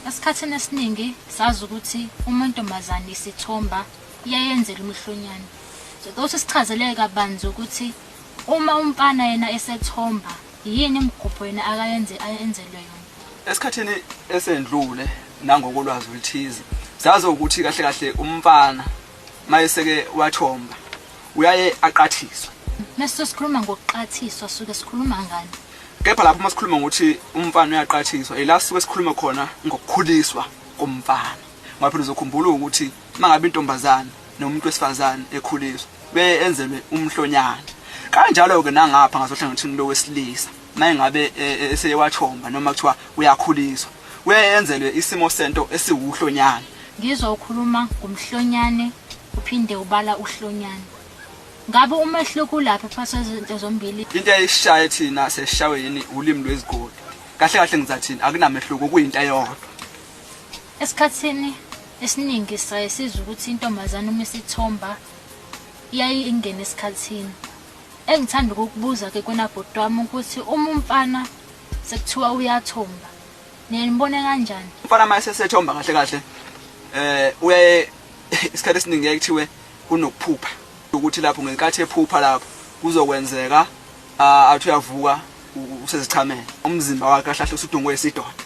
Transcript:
Esikhathini esiningi sazi ukuthi uma intombazane isithomba iyayenzela umhlonyane. So ukuthi sichazeleke kabanzi ukuthi uma umfana yena esethomba yini imigubho yena akayenze ayenzelwe yona. Esikhathini esendlule nangokolwazi oluthize sazi ukuthi kahle kahle umfana mayeseke wathomba uyaye aqathiswe. Mase sikhuluma ngokuqathiswa suke sikhuluma ngani? Kepha lapho uma sikhuluma ngokuthi umfana uyaqathiswa ila sisuke sikhuluma khona ngokukhuliswa komfana. Ngoba phela uzokhumbula ukuthi uma ngabe intombazane nomuntu wesifazane ekhuliswa uyaye enzelwe umhlonyana. Kanjalo-ke nangapha ngasohlangothini lowesilisa uma engabe e, e, eseye wathomba noma kuthiwa uyakhuliswa uyaye enzelwe isimo sento esiwuhlonyana. Ngizwa ukhuluma ngomhlonyane uphinde ubala uhlonyane. Ngabe umehluko ulaphi phakathi kwezinto zombili? Into eyayisishaye thina sesishawe yini ulimi lwezigodi. Kahle kahle ngizathini akunamehluko kuyinto eyodwa. Esikhathini esiningi saye sizwe ukuthi intombazane uma isithomba iyaye ingene esikhathini. Engithanda ukukubuza ke kwena bhuti wami ukuthi uma umfana sekuthiwa uyathomba niye nibone kanjani? Umfana uma esesethomba kahle kahle eh uyaye isikhathi esiningi kuyaye kuthiwe kunokuphupha ukuthi lapho ngenkathi ephupha lapho kuzokwenzeka athi uyavuka usezichamela umzimba wakhe kahle kahle usudungwe isidoda.